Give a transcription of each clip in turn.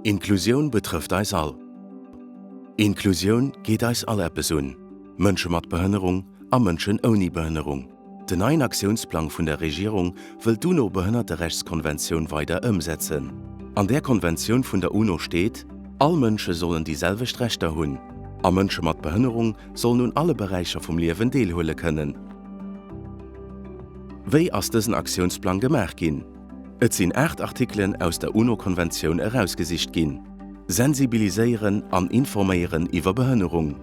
Inklusioun betrëfft eis all. Inklusioun geet eis all eppes un, Mënsche mat Behënnerung a Mënschen ouni Behënnerung. Den neien Aktiounsplang vun der Regierung wëll d'UNO-Behënnerterechtskonventioun weider ëmsetzen. An där Konventioun vun der UNO steet, All Mënsche sollen déi selwecht Rechter hunn a Mënsche mat Behënnerung sollen un alle Beräicher vum Liewen deelhuele kënnen. Wéi ass dësen Aktiounsplang gemaach ginn? Et sinn 8 Artikelen aus der UNO-Konventioun erausgesicht ginn, Sensibiliséieren an informéieren iwwer Behënnerung,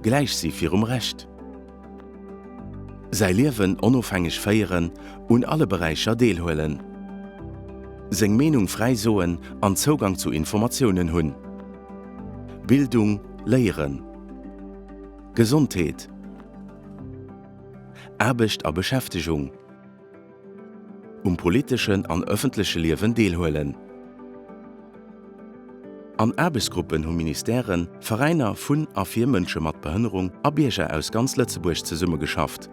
Gläich si virum Recht, Säi Liewen onofhängeg féieren, un alle Beräicher deelhuelen, Seng Meenung fräi soen an Zougang zu Informatiounen hunn, Bildung, Léieren, Gesondheet, Aarbecht a Beschäftegung. Um politeschen an ëffentleche Liewen deelhuelen. An Aarbechtsgruppen hu Ministèren, Veräiner vun a fir Mënsche mat Behënnerung a Bierger aus ganz Lëtzebuerg zesummegeschafft.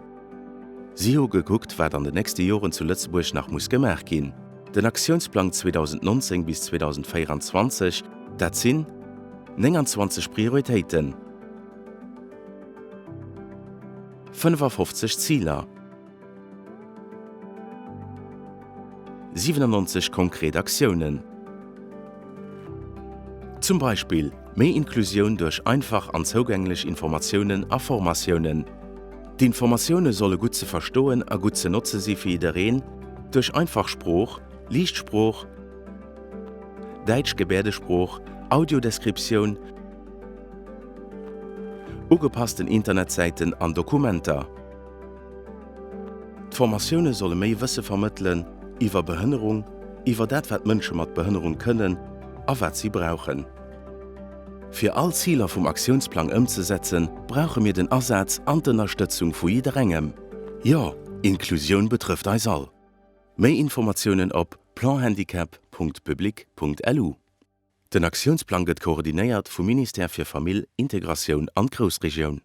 Si hu gekuckt, wat an den nächste Joren zu Lëtzebuerg nach muss gemaach ginn. Den Aktiounsplang 2019 bis 2024, dat sinn 29 Prioritéiten, 55 Ziler, 97 konkret Aktiounen. Zum Beispill méi Inklusioun duerch einfach an zougänglech Informatiounen a Formatiounen. D'Informatioune solle gutt ze verstoen a gutt ze notze si fir jiddereen, duerch einfach Sprooch, Liicht Sprooch, Däitsch Gebäerdesprooch, Audiodeskriptioun, ugepassten Internetsäiten an Dokumenter. D'Formatioune solle méi Wësse vermëttelen iwwer Behënnerung, iwwer dat wat Mënsche mat Behënnerung kënnen a wat si brauchen. Fir all Ziler vum Aktiounsplang ëmzesetzen, brauche mir den Asaz an d'Ënnerstëtzung vu jidderengem. Jo, Inklusioun betrëfft eis all! Méi Informatiounen op planhandicap.public.lu. Den Aktiounsplang gëtt koordinéiert vum Ministère fir Famill, Integratioun an d'Groussregioun.